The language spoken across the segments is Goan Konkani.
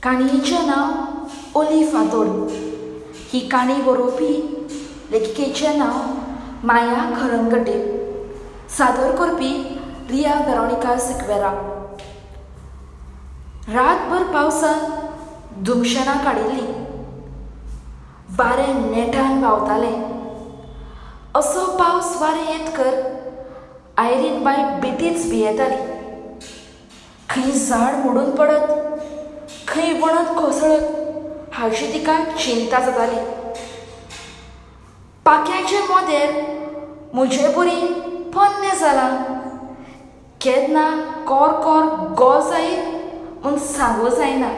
काणयेचें नांव ओली फांतोड. ही काणी बरोवपी लेखिकेचें नांव माया खरंगटे, सादर करपी रिया वेरोनिका सिक्वेरा. रातभर पावसान धुमशेणां काडिल्लीं, वारें नेटान व्हांवतालें. असो पावस वारें येतकर आयरीन बाय बेठीच भियेताली. खंय झाड मोडून पडत, खंय वणत कोसळत हाची तिका चिंता जाताली. पाक्याचे मोदेर म्हजे बरी पोन्नें जालां, केन्ना कोर कोर गो जायत म्हूण सांगू जायना.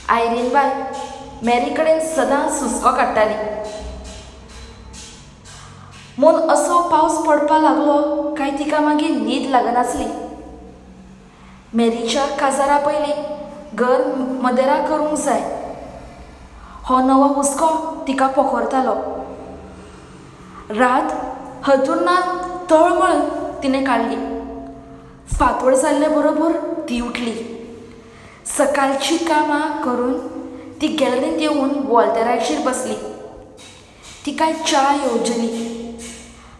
आयरीन बाय मॅरी कडेन सदांच सुसको काडटाली. म्हूण असो पावस पडपाक लागलो काय तिका मागीर न्हीद लागनासली. मॅरीच्या काजारा पयलीं घर मदेरा करूंक जाय हो नवो हुस्को तिका पोखरतालो. रात हतुर्नात तळमळ तिणें काडली. फांतोड जाल्ले बरोबर ती उठली. सकाळची कामां करून ती गॅलरींत येवन वॉल्तेराचेर बसली. तिका च्या येवजली.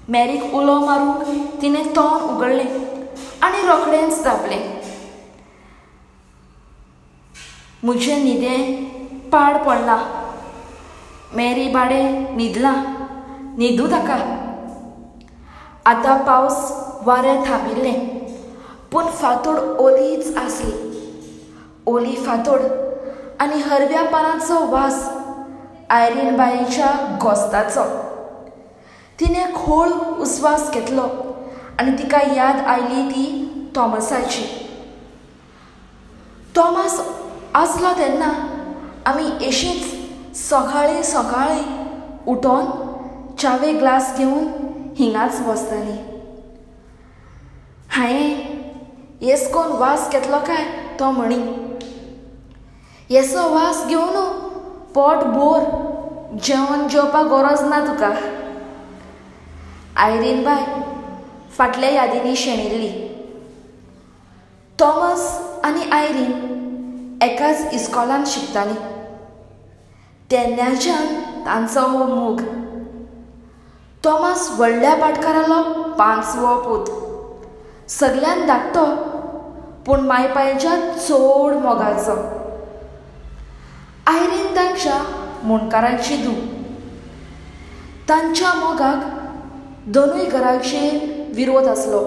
मॅरीक उलो मारूंक तिणें तोंड उगडलें आनी रोखडेंच धांपलें. म्हजें न्हिदें पाड पडलां, मॅरी बाडे न्हिदलां, न्हिदूं ताका. आतां पावस वारें थांबिल्लें, पूण फांतोड ओलीच आसली. ओली फांतोड आनी हरव्या पानांचो वास आयरीन बायेच्या गोस्ताचो. तिणें खोल उस्वास घेतलो आनी तिका याद आयली ती थॉमसाची. थॉमस आसलो तेन्ना आमी येशींच सकाळीं सकाळीं उठोन च्यावे ग्लास घेवन हिंगाच बसतालीं. हांवें येसकोन वास घेतलो काय तो म्हणी, येसो वास घेवन पोट भोर, जेवण जेवपाक गरज ना तुका. आयरीन बाय फाटल्या यादींनी शेणिल्ली. थॉमस आनी आयरीन एकाच इस्कॉलान शिकतालीं. तेन्नाच्यान तांचो हो मोग. थॉमस व्हडल्या भाटकारालो पांचवो पूत, सगळ्यान धाकटो, पूण मायपायच्या चड मोगाचो. आयरीन तांच्या मुंडकाराची धूव. तांच्या मोगाक दोनूय घराचेर विरोध आसलो,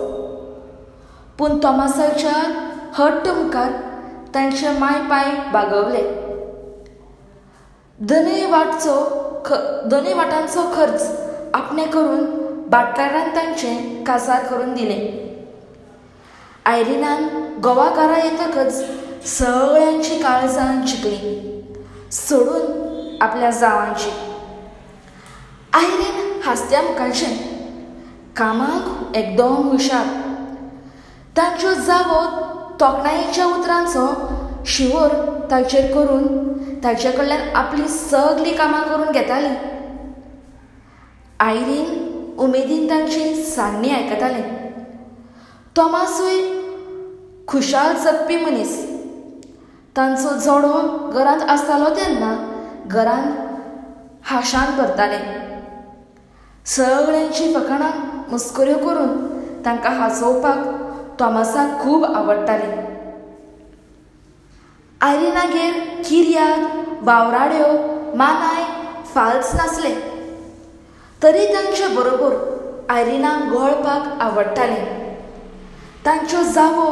पूण थॉमसाच्या हट्ट मुखार तांचे माय पाय बागवले. दोनूय वाटांचो खर्च आपणे करून भाटकारान तांचें काजार करून दिलें. आयरीनान गोवा घरा येतकच सगळ्यांची काळजां जिखलीं, सोडून आपल्या जावांची. आयरीन हांसत्या मुखाचें, कामाक एकदम हुशार. तांच्यो जावो तोखणायेच्या उतरांचो शिंवर ताचेर करून ताचे कडल्यान आपली सगळीं कामां करून घेताली. आयरीन उमेदीन तांची सांगणी आयकतालें. थॉमसूय खुशाल जगपी मनीस. तांचो जोडो घरांत आसतालो तेन्ना घरांत हांशान भरतालें. सगळ्यांची फकाणां मस्कऱ्यो करून तांकां हांसोवपाक थॉमसाक खूब आवडटालें. आयरीनागेर किर्याद, वावराड्यो, मानाय, फाल्स नासले तरी तांचे बरोबर आयरीनाक घोळपाक आवडटालें. तांच्यो जावो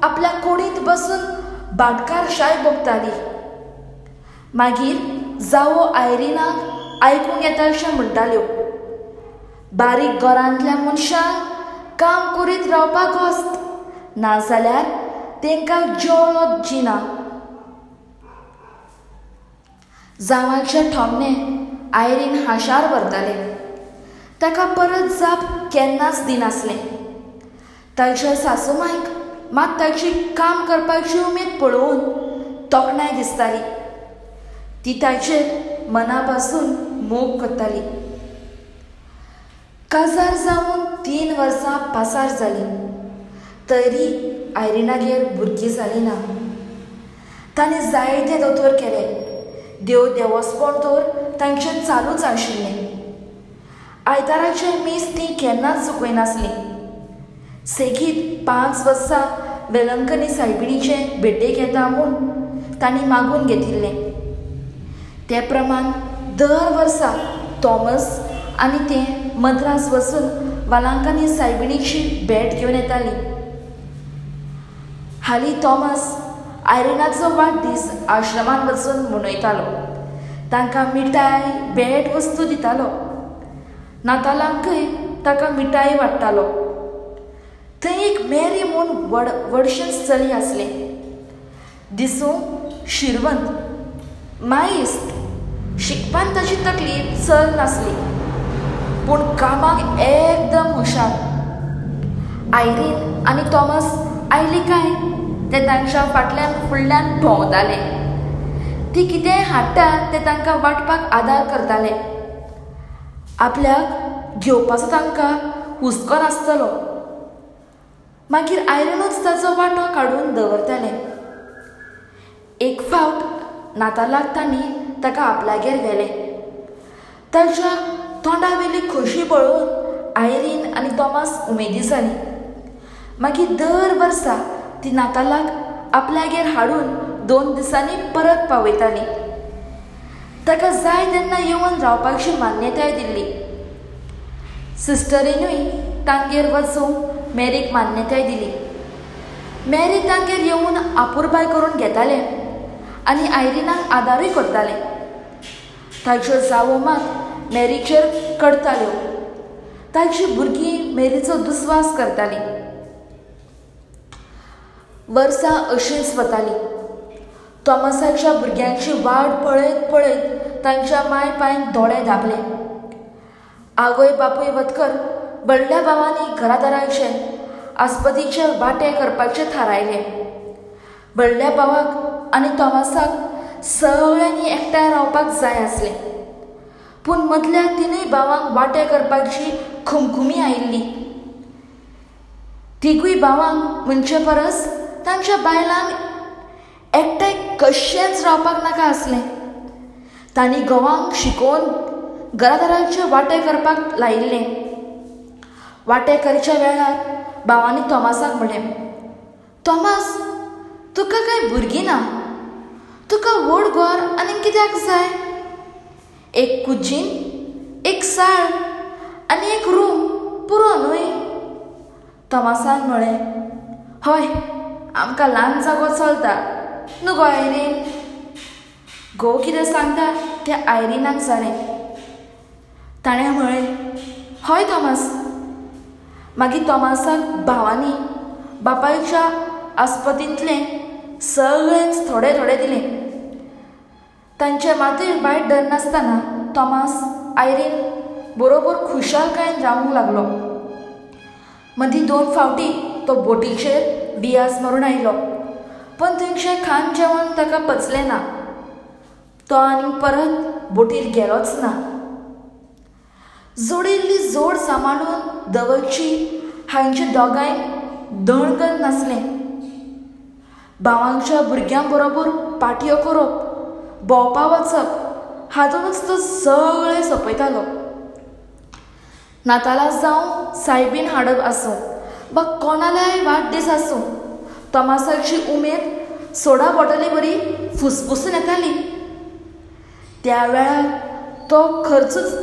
आपल्या कोडींत बसून भाटकार शाय भोगताली. मागीर जावो आयरीनाक आयकूंक येता अशें म्हणटाल्यो, बारीक घरांतल्या मनशांक काम करीत रावपाक गोस्त, नाजाल्यार तेंकां जेवलो जिना. जावांचे ठोमणे आयरीन हांशार भरतालें. ताका परत जाप केन्नाच दिनासलें. ताच्या सासूमांयक मात ताची काम करपाची उमेद पळोवन तोखणाय दिसताली. ती ताचेर मना पासून मोग करताली. काजार जावन 3 वर्सां पासार जालीं तरी आयरीनागेर भुरगीं जालीं ना. तांणी जायते दोतोर केले. देव देवस्पण तर तांचें चालूच आशिल्लें. आयताराचें मीस ती केन्नाच चुकयनासली. सेगीत 5 वर्सां वेलंकनी सायबिणीचे भेटेक येता म्हूण तांणी मागून घेतिल्लें. ते प्रमाण दर वर्सा थॉमस आनी ते मद्रास वचून वालांकनी सायबिणीची भेट घेवन येताली. हालीं थॉमस आयरिनाचो वाडदीस आश्रमांत वचून मनयतालो. तांकां मिठाय भेट वस्तू दितालो. नातालांकय ताका मिठाय वाडटालो. थंय एक मॅरी म्हूण व्हडशेंच चली आसलें. दिसूंक शिरवंत, मायेस्त, शिकपान ताची तकली चल नासली, पूण कामाक एकदम हुशार. आयरीन आनी थॉमस आयली काय ते तांच्या फाटल्यान फुडल्यान भोंवताले. ती कितेंय हाडटा ते तांकां वांटपाक आदार करताले. आपल्याक घेवपाचो तांकां हुस्को नासतलो. मागीर आयरिनूच ताचो वांटो काडून दवरतालें. एक फावट नातालाक तांणी ताका आपल्यागेर व्हेलें. ताच्या तोंडावेली खोशी पळोवन आयरीन आनी थॉमस उमेदी जाली. मागीर दर वर्सा ती नातालाक आपल्यागेर हाडून 2 दिसांनी परत पावयताली. ताका जाय तेन्ना येवन रावपाची मान्यताय दिल्ली. सिस्टरीनूय तांगेर वचूंक मॅरीक मान्यताय दिली. मॅरी तांगेर येवन आपुरबाय करून घेतालें आनी आयरिनाक आदारूय करतालें. ताच्यो जावो मात मॅरीचेर कडताल्यो. ताची भुरगीं मॅरीचो दुस्वास करतालीं. वर्सां अशींच वतालीं. थॉमसाच्या भुरग्यांची वाट पळयत पळयत तांच्या माय पायन दोळे धांपले. आवय बापूय वतकर व्हडल्या भावांनी घरादाराचे आस्पतीचे वांटे करपाचें थारायलें. व्हडल्या भावाक आनी थॉमसाक सगळ्यांनी एकठांय रावपाक जाय आसलें, पूण मदल्या 3 भावांक वांटे करपाची खुमखुमी आयिल्ली. तिगूय भावांक म्हणचे परस तांच्या बायलांक एकठांय कशेंच रावपाक नाका आसलें. तांणी घोवांक शिकोवन घरादाराचे वांटे करपाक लायिल्ले. वांटे करच्या वेळार भावांनी थॉमसाक म्हणलें, थॉमस, तुका कांय भुरगीं ना, तुका व्हड घर आनी कित्याक जाय? एक कुजीन, एक साळ आनी एक रूम पुरो न्हय? थॉमसान म्हळें, हय, आमकां ल्हान जागो चलता न्हू गो आयरीन? घोव कितें सांगता तें आयरिनाक जालें. ताणें म्हळें, हय थॉमस. मागीर थॉमसाक भावांनी बापायच्या आस्पतींतलें सगळेंच थोडें थोडें दिलें. तांचे मातूय वायट धरनासतना थॉमस आयरीन बरोबर खुशालकायेन रावूंक लागलो. मदीं 2 फावटी तो बोटीचेर बियाज मारून आयलो, पण थंयचें खाण जेवण ताका पचलें ना. तो आनी परत बोटीर गेलोच ना. जोडिल्ली जोड सांबाळून दवरची हांचे दोगांय दणगन नासलें. भावांच्या भुरग्यां बरोबर पाटयो करप, भोंवपा वचप हातूनच तो सगळें सोंपयतालो. नातालां जावं सायबीन हाडप आसूं वा कोणाल्याय वाडदीस आसूं, थॉमसाची उमेद सोडा बॉटली बरी फुसफुसून येताली. त्या वेळार तो खर्चूच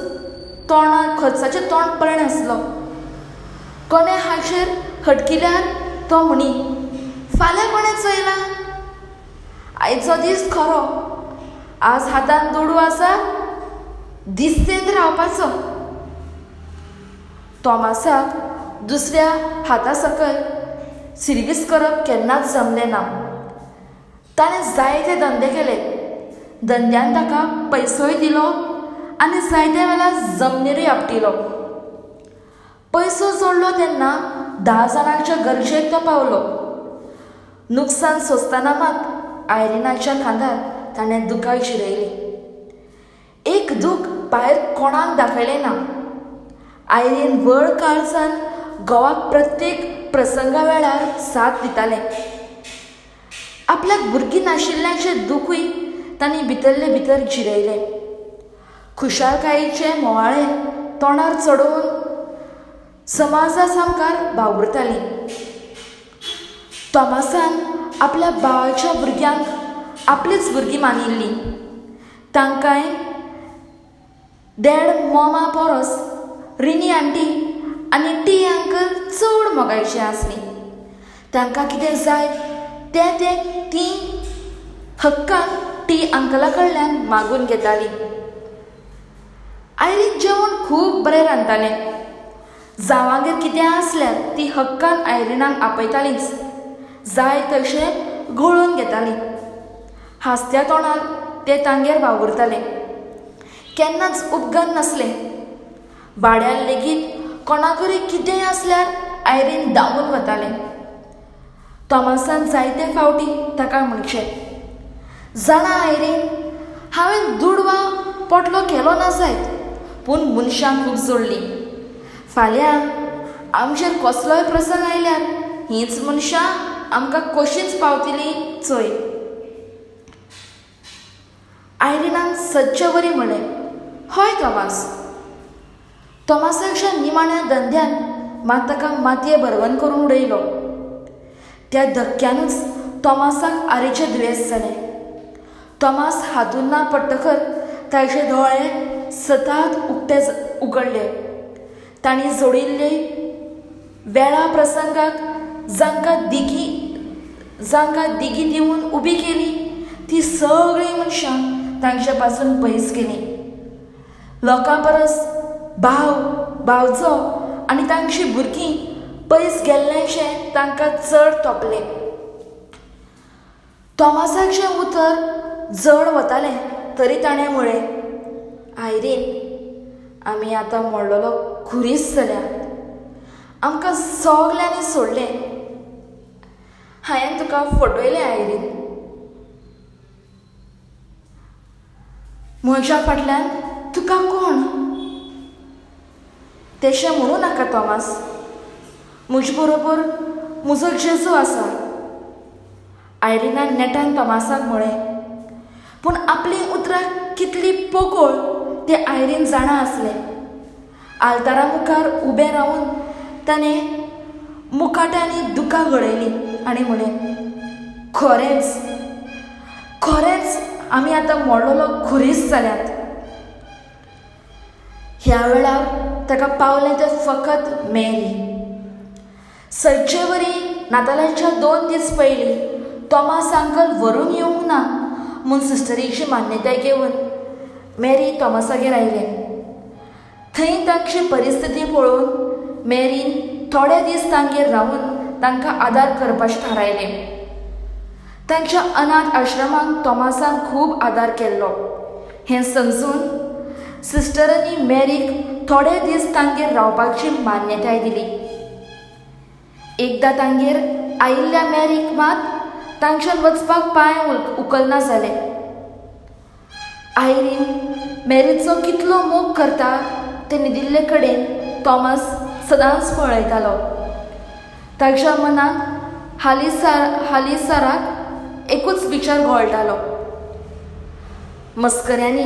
तोंडा खर्चाचें तोंड पळयनासलो. कोणें हाचेर हटकिल्यार तो म्हणी, फाल्यां कोणें चोयलां? आयचो दीस खरो, आज हातान दुडू आसा, दिस्तेंत रावपाचो. थॉमसाक दुसऱ्या हाता सकयल सिर्वीस करप केन्नाच जमलें ना. ताणें जायते धंदे केले. धंद्यान ताका पयसोय दिलो आनी जायत्या वेळार जमनीरूय आपटिलो. पयसो जोडलो तेन्ना 10 जाणांच्या गरजेक तो पावलो. नुकसान सोंसतना मात आयरिनाच्या खांदार ताणें दुकां जिरयलीं. एक दूख भायर कोणाक दाखयलें ना. आयरीन व्हड काळजान घोवाक प्रत्येक प्रसंगा वेळार साथ दितालें. आपल्याक भुरगीं नाशिल्ल्याचें दुखूय तांणी भितरले भितर जिरयलें. खुशालकायेचे मोवाळे तोंडार चडोवन समाजा सामकार वावुरतालीं. तॉमासान आपल्या भावाच्या भुरग्यांक आपलीच भुरगीं मानिल्लीं. तांकांय डॅड मॉमा परस रिनी आंटी आनी टी अंकल चड मोगायचीं आसलीं. तांकां कितें जाय तें तें तीं हक्कान टी अंकला कडल्यान मागून घेतालीं. आयरीन जेवण खूब बरें रांदतालें. जावांगेर कितें आसल्यार ती हक्कान आयरिनाक आपयतालींच. जाय तशें घोळून घेतालीं. हांसत्या तोंडार ते तांगेर वावुरताले. केन्नाच उपगन नासलें. वाड्यार लेगीत कोणाकूय कितेंय आसल्यार आयरीन धांवून वतालें. तॉमासान जायते फावटी ताका म्हणचें, जाणा आयरीन, हांवें दुडवा पोटलो केलो ना जायत, पूण मनशां खूब जोडलीं. फाल्यां आमचेर कसलोय प्रसंग आयल्यार हींच मनशां आमकां कशींच पावतलीं चोय. आयरिनान सदचे वरी म्हणलें, हय तॉमास. तॉमासाच्या निमाण्या धंद्यान मात ताका मातये भरवण करून उडयलो. त्या धक्क्यानूच तॉमासाक आरेचें दुयेंस जालें. तॉमास हातून ना पडटकर ताचे दोळे सतात उक्ते उगडले. तांणी जोडिल्ले वेळा प्रसंगाक जांकां दिगी दिवन उबी केली ती सगळीं मनशां तांचे पासून पयस गेलीं. लोकां परस भाव, भावजो आनी तांची भुरगीं पयस गेल्ल्याचें तांकां चड तोपलें. तॉमासाचें उतर जड वतालें तरी ताणें म्हळें, आयरीन, आमी आतां मोडलेलो खुरीस जाल्या. आमकां सगल्यांनी सोडलें. हांवें तुका फटयलें आयरीन. म्हज्या फाटल्यान तुका कोण? तेशें म्हणूं नाका तॉमास. म्हजे बरोबर म्हजो जेजू आसा. आयरिनान नेटान तॉमासाक म्हळें. पूण आपलीं उतरां कितलीं पोकोळ तें आयरीन जाणा आसलें. आल्तारा मुखार उबें रावन ताणें मुकाट्यांनी दुकां गळयलीं आनी म्हळें, खरेंच खरेंच आमी आतां मोडलेलो खुरीस जाल्यात. ह्या वेळार ताका पावलें तें फकत मेरी. सदचे वरी नातालाच्या 2 दीस पयलीं तॉमास अंकल व्हरूंक येवंक ना म्हूण सिस्टरीची मान्यताय घेवन मेरी तॉमासागेर आयलें. थंय तांची परिस्थिती पळोवन मेरीन थोडे दीस तांगेर रावन तांकां आदार करपाचें थारायलें. तांच्या अनाथ आश्रमाक तॉमासान खूब आदार केल्लो हें समजून सिस्टरांनी मेरीक थोडे दीस तांगेर रावपाची मान्यताय दिली. एकदां तांगेर आयिल्ल्या मेरीक मात तांच्यान वचपाक पांय उखलना जाले. आयरीन मेरीचो कितलो मोग करता ते न्हिदिल्ले कडेन तॉमास सदांच पळयतालो. ताच्या मनांत हालींसराक एकूच विचार घोळटालो, मस्कऱ्यांनी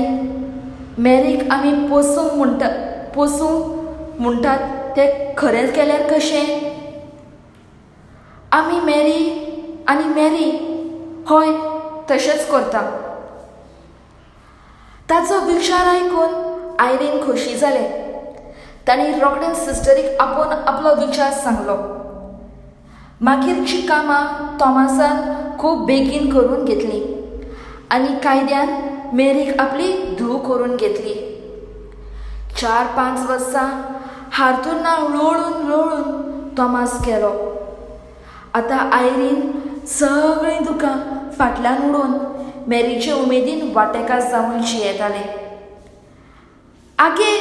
मेरीक आमी पोसूंक म्हणटात तें खरें केल्यार कशें? आमी मेरी आनी मेरी हय तशेंच करता. ताचो विचार आयकून आयरीन खोशी जालें. तांणी रोखडेंच सिस्टरीक आपोवन आपलो विचार सांगलो. मागीरचीं कामां तॉमासान खूब बेगीन करून घेतलीं आनी कायद्यान मेरीक आपली धूव करून घेतली. 4-5 वर्सां हारतुरना लोळून लोळून तॉमास गेलो. आतां आयरीन सगळीं दुकां फाटल्यान उडोवन मेरीचे उमेदीन वांटेकार जावन जियेतालें. आगे,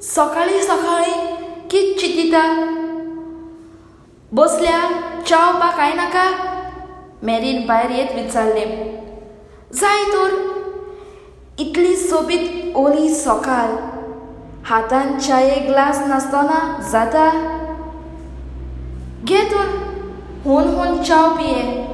सकाळीं सकाळीं कित चिंतिता? बसल्या च्याव पा कांय नाका? मेरीन भायर येत विचारलें. जाय तर, इतली सोबीत ओली सकाळ, हातान च्याये ग्लास नासतना जाता? घे तर, हून हून च्याव पिये.